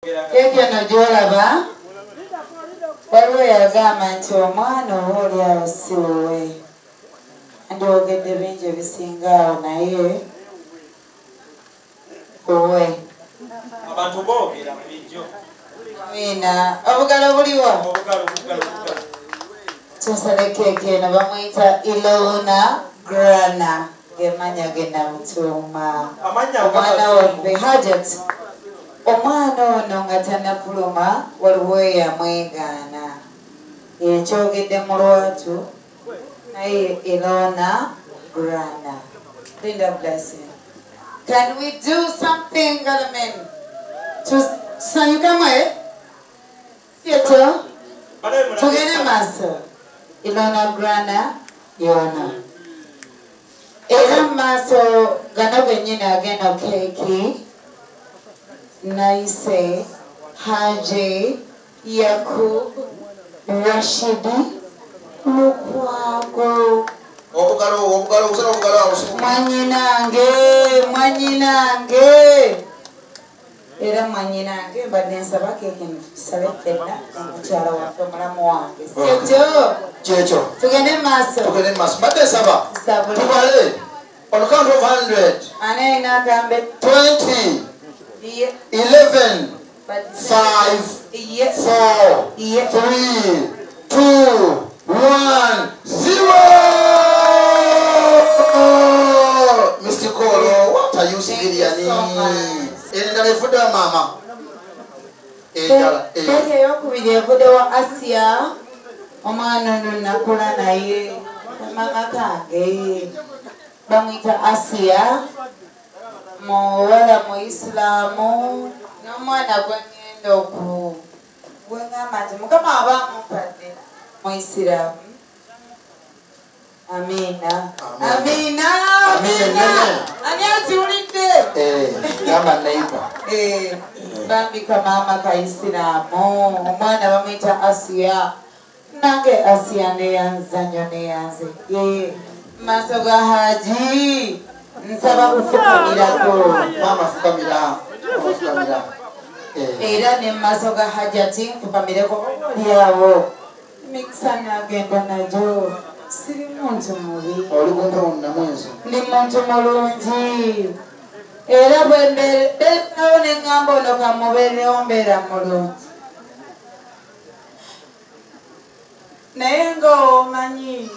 Keeki eno gy'olaba waliwo yagamba nti omwana oba oli awo si wuwe. Ndyogedde bingi ebisinga awo naye wuwe. Abantu boogera bulijjo. Amiina. Obugalo buliwa? Obugalo, obugalo, obugalo. Tusale keeki eno bamuyita Ilona Grana, gemanya ge namutuuma. Amannya Omwana waffe Hajat. Omwana ono nga tannafuluma waliwo eyamwegaana. Ekyogedde mu lwatu naye Ilona Grana. Linda Blessing. Can we do something, gentlemen? Tusanyukamu, eh? Si ekyo? Tugende maaso. Ilona Grana yona. Era mu maaso gano gennyini agenda keeki nayise Haji Yakub Rashidi Lukwago. Obugalo, obugalo, obusala obugalo awo. Mwannyinange, mwannyinange. Era mwannyinange mbadde nsaba keeki tusale ffenna omukyala waffe omulamu wange. Si ekyo? Kyekyo. Tugende mu maaso. Tugende mu maaso. Mbadde nsaba. Tusabule. Tubale. On count of 100. Ani alina akambe? 20. Ye. 11. But 5. Ye. 4. Ye. 3. 2. 1. 0. Mr. Kolo, what are you civilian? Thank you so much. Endala evudde wa maama. Endala, eh. Keeki ey'okubiri evudde wa Asia. Omwana ono nakula naye mama kange. Bamuyita Asia. Muwala Muisiraamu. N'omwana gwe ŋŋenda oku gwe ŋŋamba nti Mukama aba amumpadde Muisiraamu. Amiina. Amiina. Amiina. Amiina. Ani atuwulidde? Gamba neighbor. Bambi kamaama ka Isiraamu. Omwana bamuyita Asia. Nange Asia neyanza nnyo neyanze. Maaso ga Haji nsaba kufukamirako. Maama fukamira. Maama fukamira. Era ne mu maaso ga Hajati nfukamireko olyawo. Mikisa nagenda nagyo. Siri muntu mubi. Oli kumpewo namwenzi. Ndi muntu mulungi. Era bwe mbeerawo ne ŋŋamba ono kamubeerewo mbeera mulungi. Naye ng'omanyi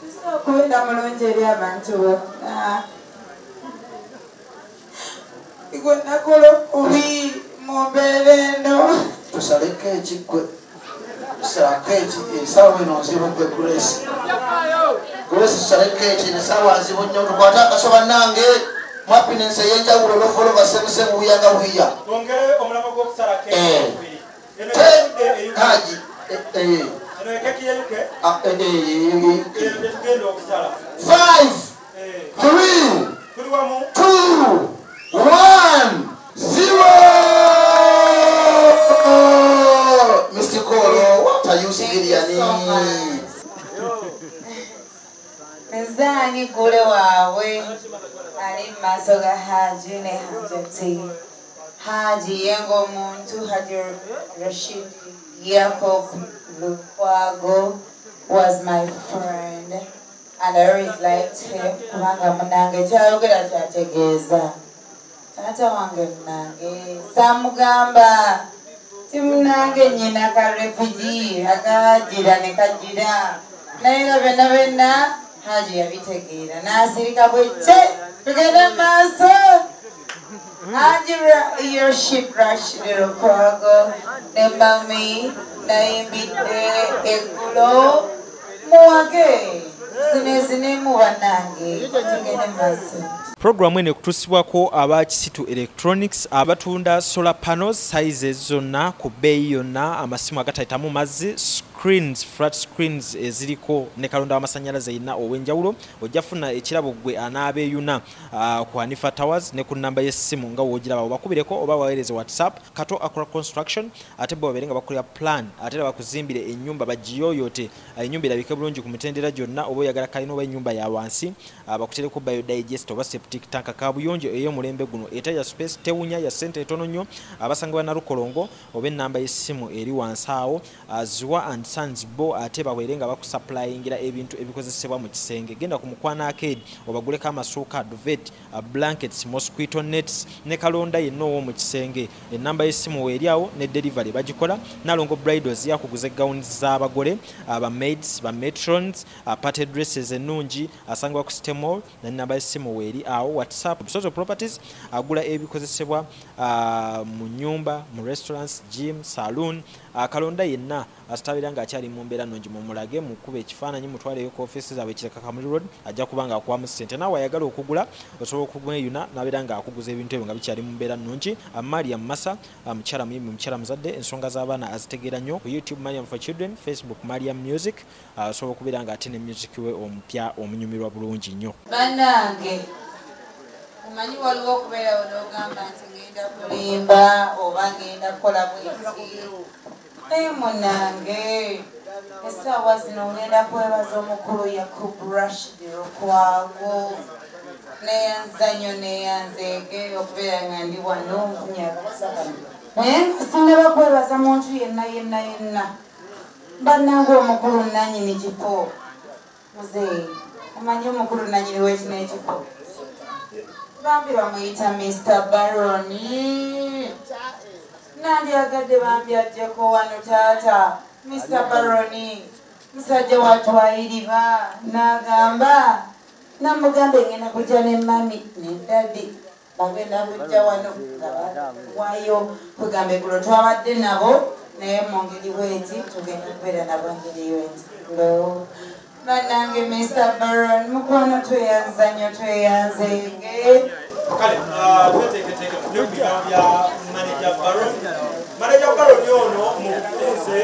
tusobola okubeera mulungi eri abantu bonna. Gwe nakola obubi mu mbeera eno. Tusale keeki ggwe. Tusale keeki essaawa eno nzibu ggwe Grace. Grace tusale keeki essaawa nzibu nnyo. Tukwate akaso bannange. Happiness ey'enjawulo olwofolova semusemu wuya nga wuya. Twongere omulamwa gw'okusala keeki okubiri. Eno Haji, Eno ye keeki ye UK? Eno gye tugenda okusala. 5, 3, Tuli wamu. 2, 1, 0. Mr. Kolo, what are you civilian? Thank you so much. Nze ani gule waabwe ali mu maaso ga Haji ne Hajati. Haji ye ng'omuntu Haji Rashid Yacob Lukwago was my friend and I always liked him kubanga munnange kyayogera kyategeeza. Taata wange munnange saamugamba ti munnange nnyina ka refugee akagira ne kagira naye era byonna byonna Haji yabitegeera n'asirika bwekye. Tugende mu maaso. Haji Rashid Rashid Lukwago ne mami nayimbidde eggulo muwage zinezinemu bannange. Tugende mu maaso. Programu eno ekutuusibwako aba Kisitu Electronics abatunda solar panels sizes zonna ku bbeeyi yonna, amasimu agatayitamu mazzi, Screens, flat screens eziriko ne kalonda w'amasannyalaze yenna ow'enjawulo. Ojja kufuna ekirabo gwe anaabeeyuna ku Hanifa Towers ne ku nnamba y'essimu nga w'ogiraba, obakubireko oba waweereze WhatsApp. Kato Akra Construction ate bo babeere nga bakolera plan, ate era bakuzimbire ennyumba bagiyooyoote, ennyumba erabike bulungi ku mitendera gyonna, oba oyagala kalina oba ennyumba ya wansi, bakutereko biodigester oba septic tank kabuyonjo ey'omulembe guno, eta ya space tewunya ya ssente etono nnyo. Abasangibwa Nalukolongo oba ennamba y'essimu eri wansi awo. Ziwa and Sons bo ate baweere nga bakusupplyingira ebintu ebikozesebwa mu kisenge. Genda ku Mukwano Arcade obaguleko amasuuka, duvet, blankets, mosquito nets ne kalonda yenna ow'omu kisenge. Ennamba y'essimu weeri awo ne delivery bagikola. Nalongo Bridals yakuguza gowns z'abagole, aba maids, ba matrons, party dresses ennungi, asangibwa ku City Mall n'ennamba y'essimu weeri awo. WhatsApp. Busozo Properties agula ebikozesebwa mu nnyumba, mu restaurants, gym, saloon, kalonda yenna asitabeera ng'akyali mu mbeera nnungi mumulage, mukube ekifaananyi, mutwaleyo ku ofiisi zaabwe Kireka Kamuli Road, ajja kuba ng'akuwamu ssente. Naawe ayagala okugula osobola okumweyuna n'abeera ng'akuguza ebintu ebyo nga bikyali mu mbeera nnungi. Mariam Massa, mukyala muyimbi, mukyala muzadde, ensonga z'abaana azitegeera nnyo. Ku YouTube Mariam for Children, Facebook Mariam Music, osobola okubeera ng'ate ne music we omupya omunyumirwa bulungi nnyo. Bannange, omanyi waliwo okubeerawo n'ogamba nti ngenda kulimba oba ngenda kukola bwenti. Naye munnange, essaawa zino ngenda kwebaza omukulu Yakub Rashid Lukwago. Neeyanza nnyo, neeyanzeege okubeera nga ndi wano nfunye akakisa kano. Naye nga sinnaba kwebaza muntu yenna yenna yenna. Bannange omukulu nannyini kifo. Muzeeyi, omanyi omukulu nannyini w'ekino ekifo? Bambi bamuyita Mr. Baron. Nandyagadde bambi ajjeko wano taata. Mr. Baron musajja watwayiriba n'agamba, namugamba ngenda kujja ne mami ne daddy, bagenda kujja wano nga bawayo kugamba eggulo twabadde nabo, naye mu ngeri bweti tugenda kubeera nabo ngeri bweti. Bannange Mr. Baron mukwano tweyanza nnyo, tweyanzeege. Kale tweteeketeeke tufune ku bigambo bya Manager Baron. Manager Baron ono mu bufunze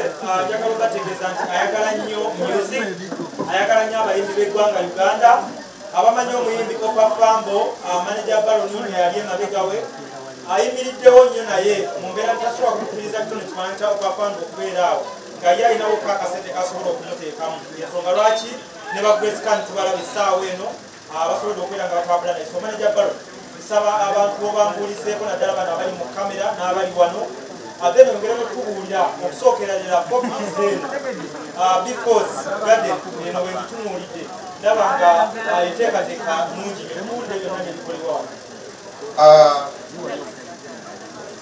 njagala obategeeza nti ayagala nnyo music, ayagala nnyo abayimbi b'eggwanga Uganda. Abamanyi omuyimbi Opa Fambo, Manager Baron ono yali emabega we, ayimiriddewo nnyo naye mu mbeera tasobola kukkiriza kitono kifaananyi kya Opa Fambo okubeera awo nga ye alinawo ko akasente kasobola okumuteekamu. Ensonga lwaki ne ba Grace Khan tubalaba essaawa eno abasobodde okubeera nga batwabula naye. So Manager Baron, nsaba abantu obambuulizeeko naddala bano abali mu kamera n'abali wano, ate nongere notubuulira okusookera ddala focus eno Befores Garden eno we ngitunuulidde, ndaba nga enteekateeka nnungi, ebimuwulire byonna bye bikolebwawo.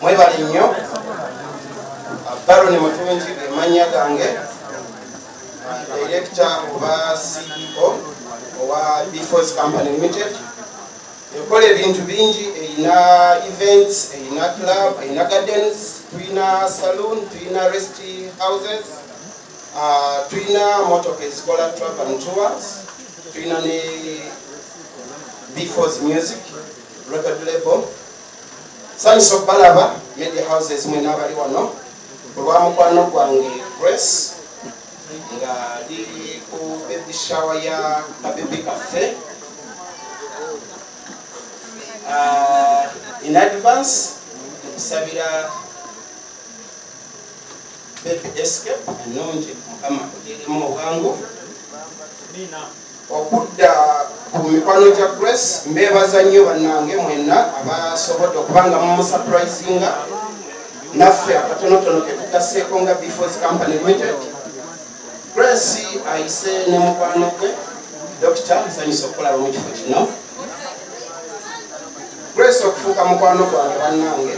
Mwebale nnyo. Baron Mutungi ge mannya gange, director oba CEO owa Befores Company Limited. Ekola ebintu bingi, erina events, erina club, erina gardens, tulina saloon, tulina rest houses, tulina motoka ezikola travel and tours, tulina ne Befores Music record label. Sanyusa okubalaba media houses mwena abali wano olwa mukwano gwange Grace nga ndi ku baby shower ya kabebi kaffe. In advance nkusabira baby escape ennungi, Mukama akuteekemu obwangu. Okudda ku mikwano gya Grace, mbeebaza nnyo bannange mwenna abasobodde okubanga mumusurprisinga naffe akatonotono ke tugasseeko nga Befores Company Limited. Grace ayise ne mukwano gwe Dokita, nsanyusa okukulaba mu kifo kino. Grace okufuuka mukwano gwange bannange,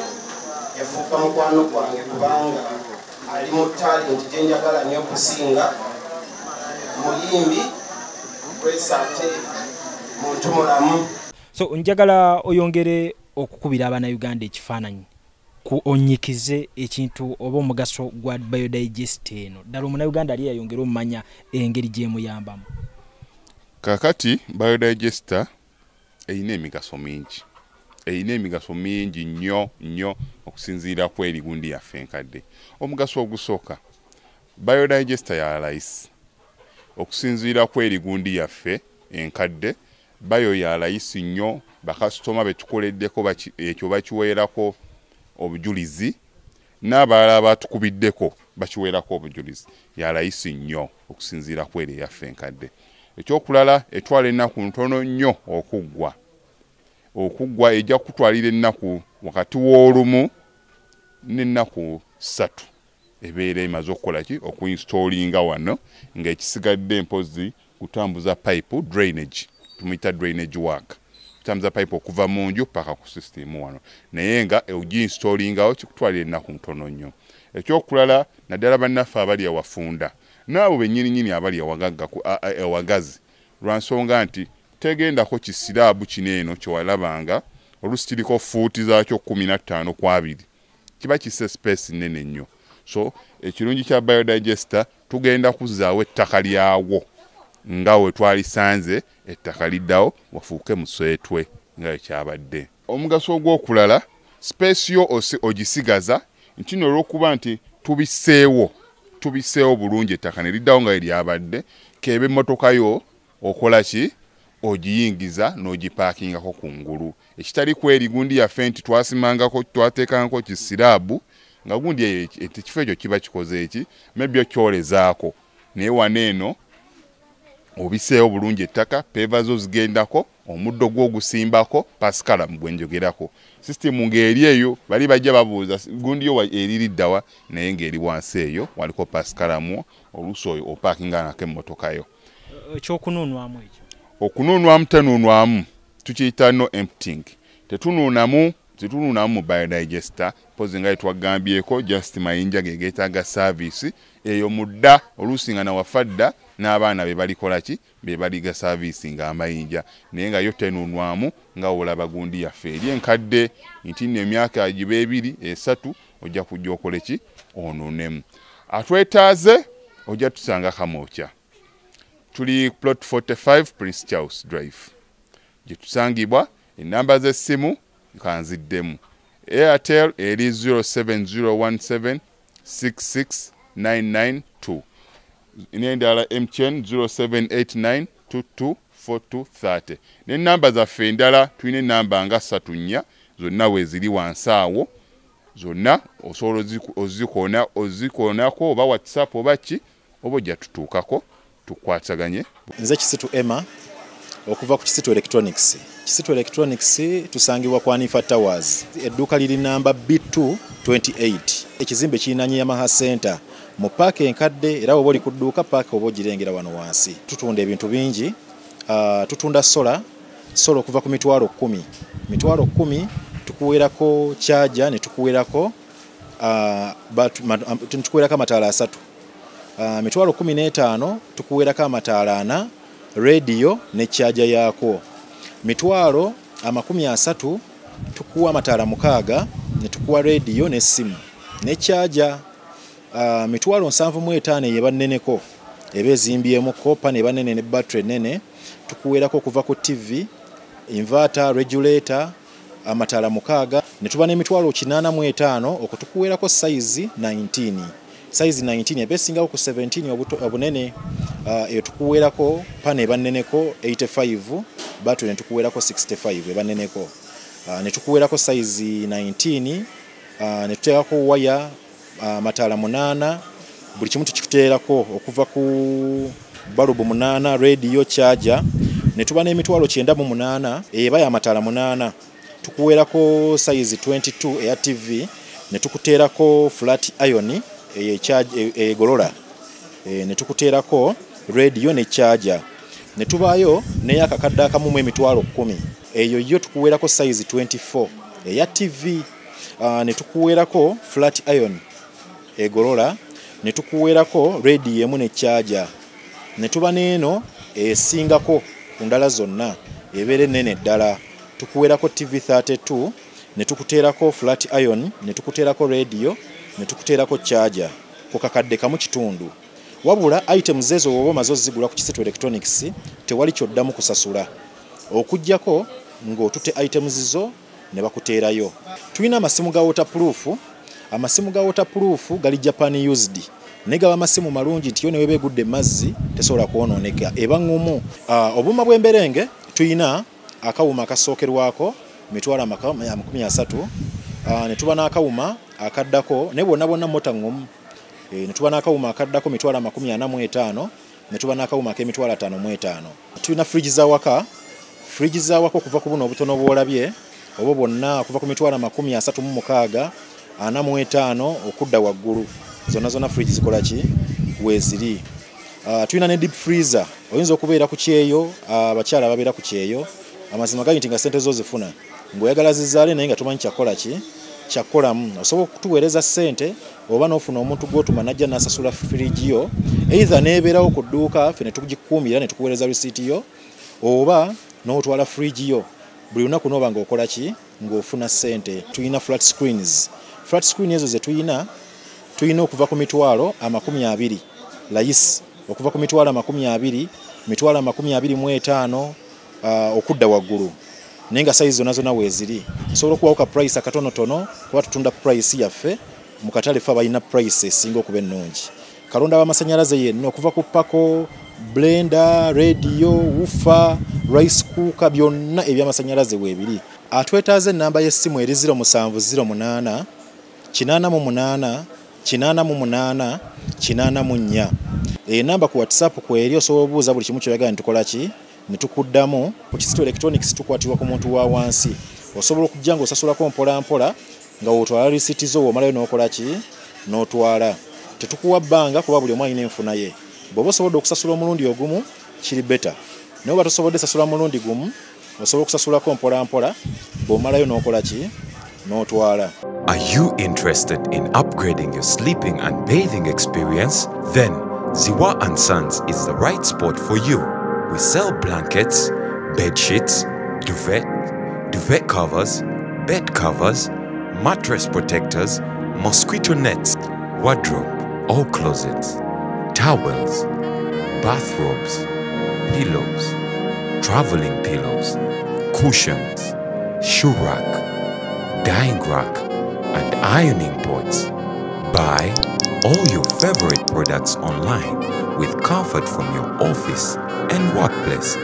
yafuuka mukwano gwange kubanga ali mu talent gye njagala nnyo okusinga. Muyimbi Grace ate muntu mulamu. So njagala oyongere okukubira abannayuganda ekifaananyi ku onyikize ekintu oba omugaso gwa biodigest eno, ddala omunnayuganda ali yayongere omumanya engeri gy'emuyambamu. Kaakati biodigester erina emigaso mingi, erina emigaso mingi nnyo nnyo okusinziira ku erigundi yaffe enkadde. Omugaso ogusooka, Biodigester ya layisi okusinziira ku eri gundi yaffe enkadde. Bayo ya layisi nnyo, bakasitoma betukoleddeko ekyo bakiweerako obujulizi, n'abalala batukubiddeko bakiweerako obujulizi. Ya layisi nnyo okusinziira ku eri eyaffe enkadde. Ekyokulala, etwala ennaku ntono nnyo okuggwa. Okuggwa ejja kutwalira ennaku wakati w'olumu n'ennaku 3 ebeera emaze okukola ki, okuinstalinga wano, ng'ekisigadde mpozi kutambuza pipe drainage, tumuyita drainage work, kutambuza pipe okuva mu nju paka ku system wano, naye nga ogiinstalingawo kikutwalira ennaku ntono nnyo. Ekyokulala, naddala bannaffe abali awafunda n'abo bennyininyini abali awagazi, lwa nsonga nti tegendako kisiraabu kino eno kyewalabanga oluusi kiriko fuuti zaakyo 15 ku 2, kiba kisse space nnene nnyo. So ekirungi kya biodigester, tugenda kuzzaawo ettaka lyawo nga we twalisanze, ettaka liddawo wafuuke museetwe nga we kyabadde. Omugaso ogw'okulala, space yo ogisigaza nti nno olw'okuba nti tubiseewo bulungi ettaka ne liddawo nga we lyabadde, k'ebe emmotoka yo okola ki, ogiyingiza n'ogipaakingako ku ngulu, ekitali ku eri gundi yaffe nti twasimangako twateekangako kisiraabu nga gundi eyo ekifo ekyo kiba kikoze eki maybe okyolezaako, naye wano eno obiseewo bulungi ettaka, peva zo zigendako, omuddo gwo ogusimbako, pascalam gwe njogerako. System ng'eri eyo, bali bajja babuuza gundi yo eririddawa, naye ng'eri wansi eyo waliko pascalamu, oluusi oyo opaakinga nako emmotoka yo. Ekyokunuunwamu ekyo? Okunuunwamu tenuunwamu, tukiyita no emptying. Tetunuunamu, tetunuunamu mu biodigester, mpozi nga yetwagambyeko just mayinja ge geetaaga service eyo mudda, oluusi nga nawafa dda n'abaana be balikola ki, be baliga service nga amayinja, naye nga yo tenuunwamu nga olaba gundi yaffe eri enkadde nti nno emyaka giba 2 3 ojja kujja okole ki, onuunemu. Atwetaaze ojja tusanga Kamwokya, tuli plot 45 Prince Charles Drive gye tusangibwa. Enamba z'essimu nkanziddemu: Airtel eri 07017 66992, n'endala MTN 0789 224230. N'enamba zaffe endala, tulina enamba nga 3 4, zonna weeziri wansi awo, zonna osobola ozikoonako oba WhatsApp oba ki, oba ojja tutuukako tukwataganye. Nze Kisitu Emma okuva ku Kisitu Electronics. Kisitu Electronics tusangibwa ku Anifa Towers, edduuka liri namba B228, ekizimbe kirinanye Yamaha Center mu paaka enkadde, era oba oli ku dduuka paaka oba ogirengera wano wansi. Tutunda ebintu bingi, tutunda solar, solar okuva ku 100,000, 10,000 tukuweerako charger ne tukuweerako amataala 3. 15,000 tukuweerako amataala 4, radio ne charger yaako. 30,000 tukuwa amataala 6 ne tukuwa radio n'essimu ne charger. 75,000 eba nneneko, eba ezimbyemu kopa neba nene ne battery nene, tukuweerako okuva ku TV, inverter, regulator, amataala 6, ne tuba n'885,000 okutukuweerako size 19. Size 19 eba esingako ku 17 obunene, eyo tukuweerako pana eba nneneko 85, battery ne tukuweerako 65 eba nneneko. Ne tukuweerako size 19, ne tuteekako waya, amataala 8, buli kimu tukikuteerako okuva ku balubu 8, radio, charger. Ne tuba n'98,000 eba y'amataala 8, tukuweerako size 22 eya TV, ne tukuteerako flat iron egolola, ne tukuteerako radio ne charger. Ne tubaayo n'eyakakadde akamu mu 10,000, eyo yo tukuweerako size 24 eya TV, ne tukuweerako flat iron egolola, ne tukuweerako radio emu ne charger. Ne tuba n'eno esingako ku ndala zonna, ebeera ennene ddala, tukuweerako TV 32, ne tukuteerako flat iron, ne tukuteerako radio, ne tukuteerako charger ku 1,500. Wabula items ezo bw'oba omaze ozigula ku Kisitu Electronics tewali kyoddamu kusasula, okuggyako ng'otutte items zo ne bakuteerayo. Tulina amasimu ga waterproof. Amasimu ga waterproof gali Japan used. Naye gaba masimu malungi nti yo ne weba egudde mazzi tesobola kwonooneka, eba ŋŋumu. Obuuma bw'emberenge tuyina akawuma akasookerwako mitwalo 30, ne tuba n'akawuma akaddako naye bwonna bwonna mota ŋŋumu, ne tuba n'akawuma akaddako mitwalo 45, ne tuba n'akawuma ak'emitwalo 55. Tulina fridge za waka, fridge za waka okuva ku buno obutono bw'olabye oba bwonna okuva ku mitwalo 36, 45 okudda waggulu, zonna zonna fridge zikola ki weeziri. Tulina ne deep freezer, oyinza okubeera ku kyeyo, abakyala ababeera ku kyeyo amazima gali nti nga ssente zo zifuna ng'oyagala zizaale naye nga tomanyi kyakola ki kyakolamu, osobola okutuweereza ssente oba n'ofuna omuntu gw'otuma n'ajja n'asasula fridge yo, either n'ebeerawo ku dduuka ffe ne tugikuumira ne tukuweereza risiiti yo, oba n'otwala fridge yo buli lunaku n'oba ng'okola ki ng'ofuna ssente. Tulina flat screens, flat screen ezo ze tulina, tulina okuva ku mitwalo 20 layisi, okuva ku mitwalo 20, mitwalo 25 okudda waggulu, naye nga sayizi zonna zonna weeziri. Osobola okuwawo ka price akatonotono kuba tutunda price yaffe mu katale, ffe abalina price esinga okuba ennungi. Kalonda w'amasannyalaze yenna okuva ku pako, blender, radio, woofer, rice cooker, byonna ebyamasannyalaze weebiri. Atwetaaza ennamba y'essimu eri 0708 88 88 84. Enamba ku WhatsApp kweri, osobola obuuza buli kimu ky'oyagala ne tukola ki ne tukuddamu. Ku Kisitu Electronics tukwatibwa ku muntu wa wansi, osobola okujja ng'osasulako mpola mpola nga w'otwala risiiti zo, w'omalayo n'okola ki n'otwala. Tetukuwa bbanga kuba buli omu alina enfuna ye. Bw'oba osobodde okusasula omulundi ogumu kiri beta, naye oba tosobodde sasula mulundi gumu osobola okusasulako mpola mpola, bw'omalayo n'okola ki n'otwala. Are you interested in upgrading your sleeping and bathing experience? Then Ziwa and Sons is the right spot for you. We sell blankets, bed sheets, duvet, duvet covers, bed covers, mattress protectors, mosquito nets, wardrobe or closets, towels, bathrobes, pillows, traveling pillows, cushions, shoe rack, dyeing rack, and ironing boards. Buy all your favorite products online with comfort from your office and workplace,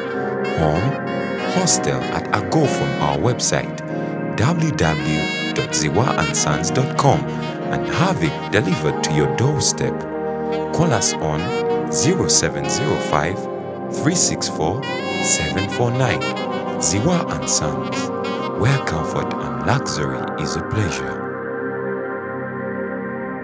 home, hostel at a go from our website www.ziwaandsons.com and have it delivered to your doorstep. Call us on 0705 364 749. Ziwa and Sons, where comfort and luxury is a pleasure.